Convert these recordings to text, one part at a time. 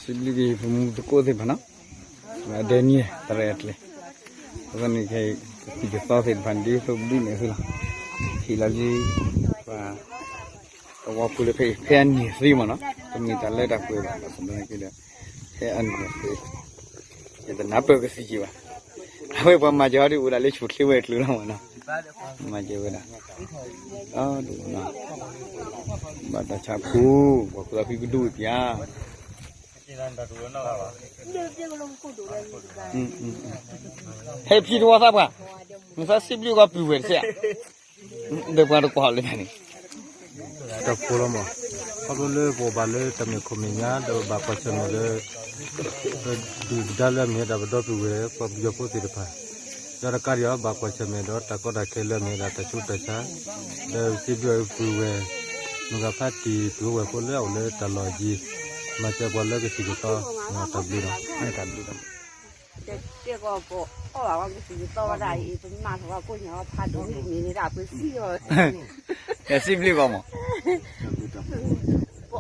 စံးဘျုးက့ၤပမူသကိးသ့ၣ်တဖၣ်နီၤ, ဒဲနံၣ်တရဲၣ်အကျဲ, အဃိန့ၣ်ခဲအံၤ ပသံၣ်ပသီသ့ၣ်တဖၣ်ဒ်သိးဘျုးန့ၣ်သုလီၤ, ဟ့ၣ်လီၤလံ ပှၤ သဝီဖိလၢဖဲအံၤ ဖဲအနံၣ်သ့မးနီၤ, တမ့ၢ်တၢ်လၢတၢ်ပှဲၤဘၣ်, ဘၣ်ဆၣ်သနာ်က့ဒီး ဖဲအနံၣ်သ့ ယတနၢ်ပၢၢ်ကသံၣ်က့ၤဘၣ်, အဝဲပှၤမၤစၢၤအီၤဒ်အိၣ်ဒၣ်လၢဆိးချ့ဝဲအကျိၤလီၤမးနီၤ, မၤစၢၤဝဲဒၣ် အဒိၣ်နီၤ, ဘၣ်တၢ်ဆါဖိ ပှၤကူၣ်သးဖံကဒူၣ်ပၠး ဟဲဖံတဝီသးပှၢ်, နသးစံးဘျုးကီးပုၢ်ဝဲၢ်တစဲး, ဒီးပှၤတကွၢ်လၢတၢ်န့ၣ်, တၢ်ဖိလီၤမး, ခီဖျိလၢပအိၣ်ဘၣ်လၢတၢ်မဲာ်ခိၣ်မဲာ်ညါ ဒီးဘၣ်ကွၢ်ဆၢၣ်မဲာ်လၢ ပဒုၣ်ပဒါလၢအမ့ၢ်ဝဲဒၣ်ပဒီပုၢ်ဝဲၢ် ပှၤပယီၤဖိသ့ၣ်တဖၣ်, ဒီးတကးဒံးဘၣ် ဘၣ်ကွၢ်ဆၢၣ်မဲာ်ဒီးတၢ်ကီတၢ်ခဲလၢအမ့ၢ်ဝဲဒၣ်တၢ်ဆူးတၢ်ဆါ, ဒီးစံးဘျုးပုၢ်ဝဲၢ် မုၢ်ဂၤဖးတံၢ် ပုၢ်ဝဲၢ်ဖိလၢအအိၣ်လၢတၢ်လီၢ်အယံၤ, မၤစၢၤပှၤလၢကသံၣ်ကသီ, တၢ်ဘျုးလီၤ, တၢ်ဘျုးလီၤ. တဲကီးပအီၣ်ဘၣ်ဝဲကသံၣ်ကသီဝဲဒၣ်အံၤ ပမၤထီၣ်ဝဲကိးညါဝဲဖးဒိၣ်မ့ၢ်န့ၣ်ဒၣ်ပစံၣ်အီၤ, စံးဘျုးကီးမး, ပအီၣ်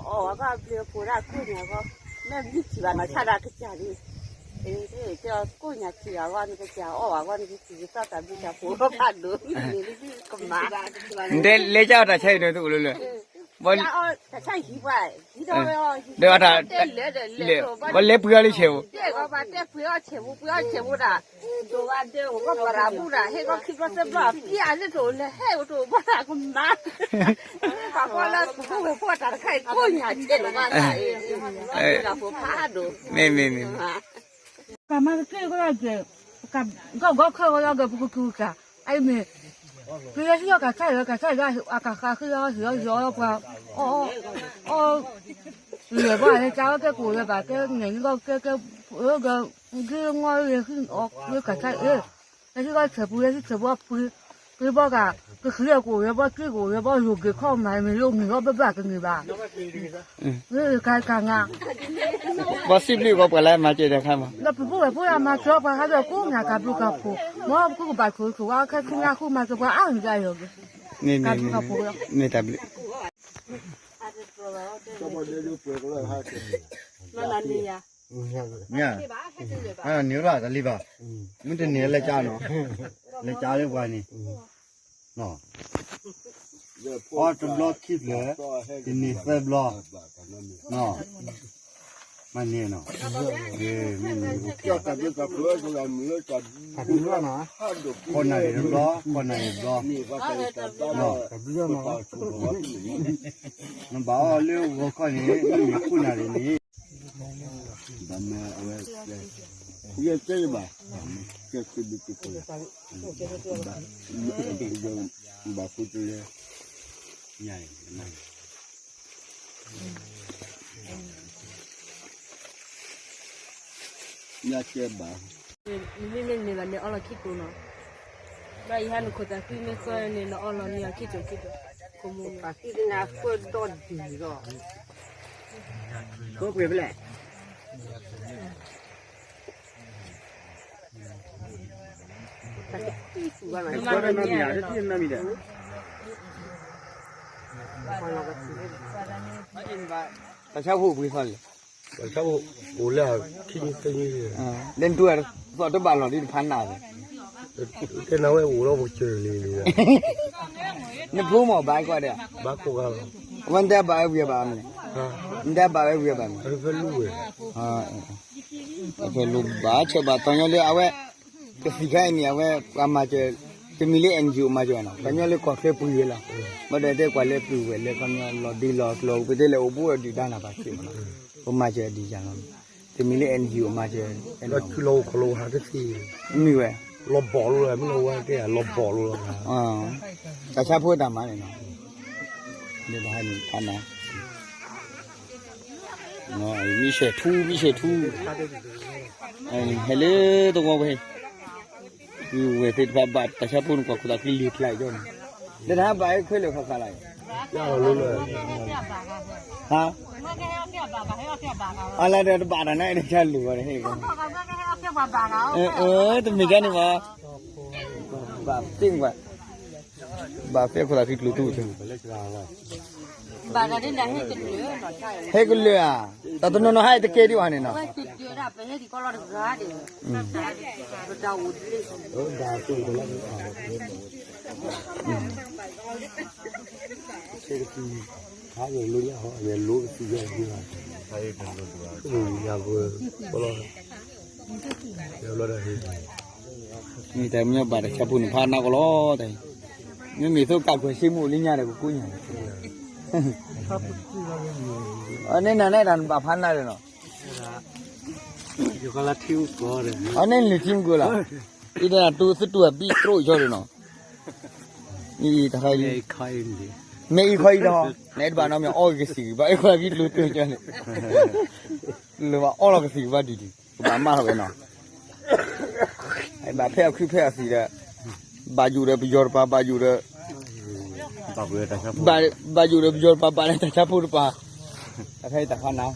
ဘၣ်ကဘျုးဖိဒၣ်ကိးညါဂီၢ်, မ့ၢ်ဘျုးထံၣ်ဘၣ်နီၢ်ဆါဒၣ်ကစၢ်ဒ်, တဲကိးညါထံၣ်ဘၣ်ဂီၢ်နကစၢ်အီၣ်ဘၣ်ဂီၢ်နကသံၣ်ကသီတၢ်ဘျုးတၢ်ဖှိၣ်ဖးဒိၣ်မ့ၢ်န့ၣ်ကမၤ, နတဲလဲၤကၢ်အီၣ်တၢ်ဆါအံၤဒီးတအိၣ်လၢလၢ တၢ်ဆါဟံၣ်ပှၤ, ဟံၣ်ဒီးဝဲအီၤ, ဒီးအီၣ်တၢ်, ပှၤလဲၤပှ့ၤအီၤလၢဆဲးဖိ, တဲကီးပှၤတဲပှ့ၤအီၣ်ဆဲးဖိ ပှ့ၤအီၣ်ဆဲးဖိဒၣ်, ဒိၣ်ဘၣ်ဒဲးအိၣ်ကီးပှၤတၢ်ဘူၣ်ဒၣ် ဟဲကီးခံဘျီသၢဘျီ ပျဲအလၢတအိၣ်လဲၤဟဲအိၣ်တအိၣ်ဘၣ်ဒၣ်ကမၤ, ပှၤကွၢ်လၢပဖိဝဲၢ်ဖိတၢ်တခါအံၤကိးညါဆဲးလီၤဘၣ်ဒၣ်အံၤ, တၢ်ဖိဖးဒိၣ်, မ့ၢ်မ့ၢ်မ့ၢ် ကမၤတက့ၢ်ကီၢ်က့ၤ, ကီၢ်ကီၢ်ခၢၣ်ဝဲလီၤက့ၤပကကူကၢ်, အအံၤမ့ၢ်, ပယီၤစံၣ်လီၤကၢ်ဆါအံၤ ကၢ်ဆါအံၤ အကဃးဃ့အီၤဟ့ၣ်အီၤဟ့ၣ်အီၤပှၤ, အီ, အီ, လဲၤဘၣ်လဲၤကၢ်ဝဲကဲကအိၣ်ဝဲဘၣ်ကဲကဲ, ဂ့ၤဂီၤဂ့ၤဃံအီၤကၢ်ဆါအံၤ, ဟဲဟံၣ်ကီၢ်ဆဲးပူၤ ဟဲဟံၣ်ဆဲးပူၤအီၤပှ့ၤ, ပှ့ၤဘီကး, ကဃံအီၤကအိၣ်ဝဲဘီက့ကအိၣ်ဝဲဘီ ယိၤက့ၤခီမးမ့ၢ်လၢအဂ့ၤအီၤဘၣ်ဘၣ်ကန့ၢ်ဘၣ် ကနၣ်, ပှၤစံးဘျုးကီးပှၤလၢမၤစၢၤတၢ်ခါမး, ဒီးပဖိဝဲၢ်ဖိအမၤစၢၤပှၤဟးဒီးကိးညါကဘျုးကဖှိၣ်, မ်ပကဘၣ်ဆိၣ်ဂ့ၤဆိၣ်ဝါခဲဆူညါဃုမၤစၢၤပှၤအါမံၤဒၣ်အံၤ, မ့ၢ်တၢ်ဘျုး, န့ၣ်ရၣ်တလံဘၣ်, မ့ၢ်တန့ၢ်လဲၤကၢ်နီၤ, လဲၤကၢ်လၢပှၤန့ၣ် အီတဘျီခံဖျၢၣ်, တန့ၢ်သၢဘျီ, မ့ၢ်န့ၣ်နီၤ, မ့ၢ်န့ၣ်, ဃိးနၣ်ရံၣ်တဘျီ, ဃိးနၣ်ရံၣ်တဘျီ, နဘၣ်အီၣ်လၢဂီၤခီန့ၣ် မ့ၢ်န့ၣ်ဃိးနၣ်ရံၣ်န့ၣ် ဘၣ်မ့ၢ်အဝဲ, ယတဲဘၣ်, ကဲသုဒ်တကိးလၢ, ဘၣ်, ဘၣ်ဃုတလဲ, ညါအံၤ, ညါကဲဘၣ်, နမ့ၢ်မ့ၢ်န့ၢ်ဘၣ်န့ၣ် အီလီၤခံကိနီၤ, ဘၣ်ယဟဲနခိၣ်သးဃံမ့ၢ်ဃၢန့ၣ် နအီလီၤန့ၢ်အီၤခံကိခံကိ, ခိၣ်မူပှၤသံကနၣ်ဃၢဒီဒံးလီၤ, ကိးပှ့ၤဖဲလဲၣ် တၢ်ဆါဖိပှ့ၤသီလဲၣ်, တၢ်ဆါဖိအိၣ်လၢခံနွံသၢနွံ, လၢနတူၢ်သီၣ်တဘၣ်လီၤဒ်တဖးနးလဲၣ်, တဲနၤဝဲအိၣ်လီၤပကစၢၢ်လံလံ, နဖျိမ့ၢ်ဘၣ်ကွၢ်ဒီး, ဘၣ်ကိးဂၤလီၤ, အဝဲနတဲဘၣ်ဝဲဝံၤဘၣ်မနုၤ, နတဲဘၣ်ဝဲဝံၤဘၣ်မနုၤ, ဖဲလူၤဘၣ်ဆၢဘၣ်တီညီလၢအဝဲ, ကသံၣ်ခါအံၤန့ၣ် အဝဲပှၤမၤစၢၤ, တမ့ၢ်လၢ NGO မၤစၢၤဘၣ်နီၤ, တီညီလၢကီၢ်ချၢပှ့ၤဝဲလီၤ, ဘၣ်ဒီးတဲကွၢ်လၢပုၢ်ဝဲၢ်လၢခီပညီလီၤဒ့လီၤကျိၤ ပတဲလဲၣ်အိၣ်ဘူးအဒုၣ်ဒါနၤဘၣ်စ့ၢ်မးနီၤ, ပမၤစၢၤအဒံးယၤလီၤ, တမ့ၢ်လၢ NGO မၤစၢၤ, လီၤခူလီၤအိၣ်ခီလီၤဟးတသ့, မ့ၢ်ဝဲ, လီၤဘီၣ်လိာ်လီၤ မ့ၢ်လီၤဝဲတဲ လီၤဘီၣ်လိာ်လီၤ, တၢ်ဆါဖိတၢ်မၤန့ၣ်နီၤ, ဒ်တဟါန့ၣ်ဖးနး မံၣ်ဆဲးထူ မံၣ်ဆဲးထူ, ဟဲလၢသဝီဝဲ, ဝဲသ့ၣ်တဖၣ်ဘၣ်တၢ်ဆါဖိန့ၣ် ကွၢ်ခိၣ်သးချံလံာ်ကျါအံၤဒီးန့ၣ်, လၢတဟါဘၣ်ဝဲခွဲးလၢာ်ခီၣ်ခါလၢ်အံၤ, ဟါ, အလၢတဘၣ်တၢ်န့ၣ် တၢ်ဆါလိာ်ဝဲန့ၣ်, အၢ တမ့ၢ်တၢ်န့ၣ်ဘၣ်, ဘၣ်သ့ၣ်ကွၢ်, ဘၣ်သ့ၣ်ခိၣ်သးချံကျိၤထူကၢ ဟဲကလၢာ်ဧါ, တၢ်တနီၤနီၤဟဲတကဲဒံးဘၣ်န့ၣ်နီၤ. တၢ်မ့ၢ်ဘၣ်တၢ်ဆၢဖိန့ၣ်ဖးနးကီးလီၤတၢ်, မ့မ့ၢ်သိးကးကွဲးဆ့မူးလၢညါဒီးကကူးညါန့ၣ်, အန့ၣ်နၤနဲၣ်တၢ်နဘၣ်ဖးနးဒီးနီၤ, အန့ၣ်လၢထံမူကီးလီၤ, အံၤတၢ်တူၢ်သူတူၢ်အဘံၣ်တြိၣ်ကၠီဒီးနီၤ, မ့ၢ်အံၤခီအံၤဒီး, နအဲၣ်တဘၣ်နီတမံၤအီၣ်ဂ့ၤကသံၣ်ဂ့ၤဘၣ် အဲၣ်ခွါဘံၣ်ကျိၤတၢ်ကၠီန့ၣ်, လၢဘၣ်အီၣ်လီၤကသံၣ်ကဘၣ်ဒ်ဒ်, ကဘၣ်မၢလီၤဝဲနီၤ, ဘၣ်ဖဲအီၣ်ခုဖဲအီၣ်သံၣ်ဒီး, ဘၣ်ယိၣ်ဒီးပယီၤတပၤ ဘၣ်ယိၣ်ဒီး ဘၣ်ယိၣ်ဒီးပယီၤတပၤ ဘၣ်လၢတၢ်ဆၢဖိတပၤ, တၢ်ဖဲအံၤတၢ်ဖးနး,